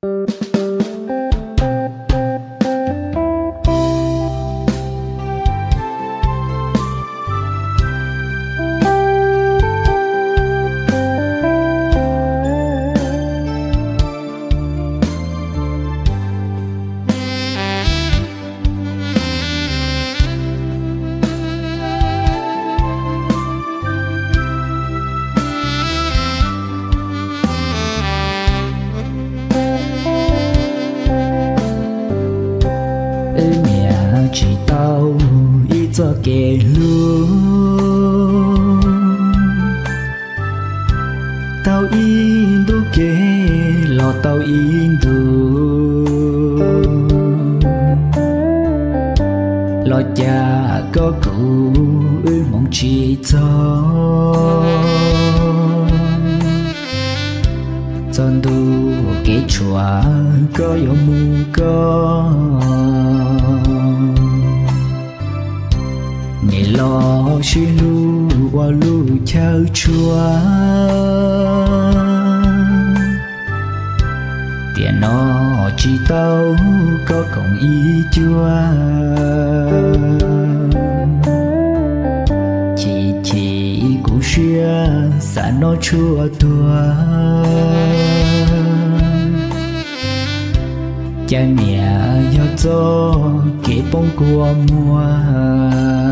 Wb niam tsis tau ib txoj kev hlub, tau ib ntu kev los tau ib ntu, los cas koj kuv wb hmoov tsis txog. Txog ntu kev tshuam koj yuav mus koj, nim los sib hlub ua lub chaw tshua. Tiam no tsis tau koj koom ib cuab, chim chim kuv siab xav noj tshuaj tuag. Cas niam yog txoj kev poob kua muag,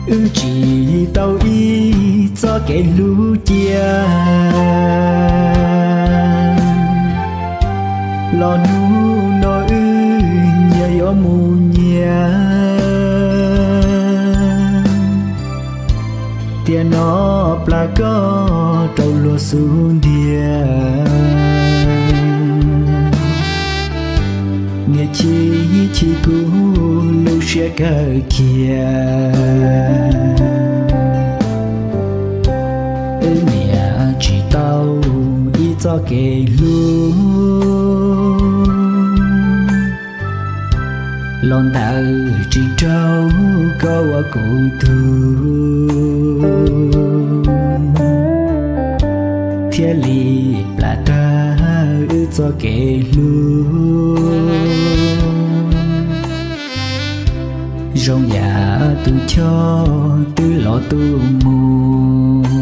wb tsis tau ib txoj kev hlub cia. Los hnub no wb nyias yuav mus nyias, tiam no plam koj rau luag xub ntiag. Niam chim chim kuv lub siab kawg kiag, wb niam tsis tau ib txoj kev hlub. Los ntawm tsis raug koj ua kuv tug, thiaj li plam tag wb txoj kev hlub. Zoo yam tus choj twb los twb mus.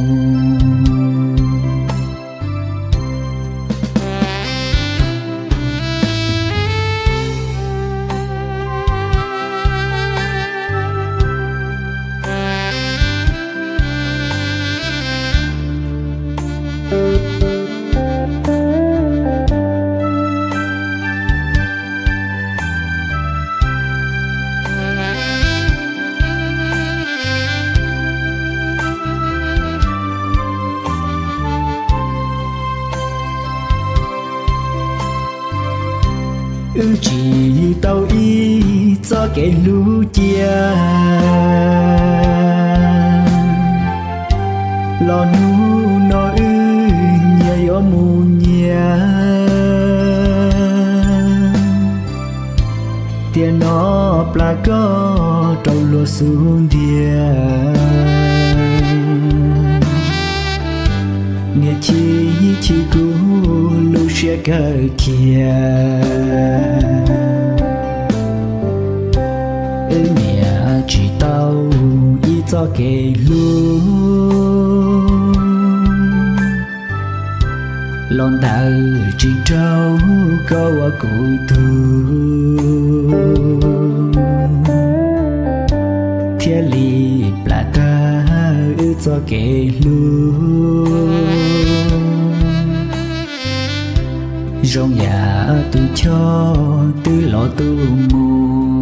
Wb tsis tau ib txoj kev hlub cia, los hnub no wb nyias yuav mus nyias. Tiam no plam koj rau luag xub ntiag, niam chim chim kuv lub siab kawg kiag. Wb niam tsis tau ib txoj kev hlub, los ntawm tsis raug koj ua kuv tug, thiaj li plam tag wb txoj kev hlub. Zoo yam tus choj twb los twb mus.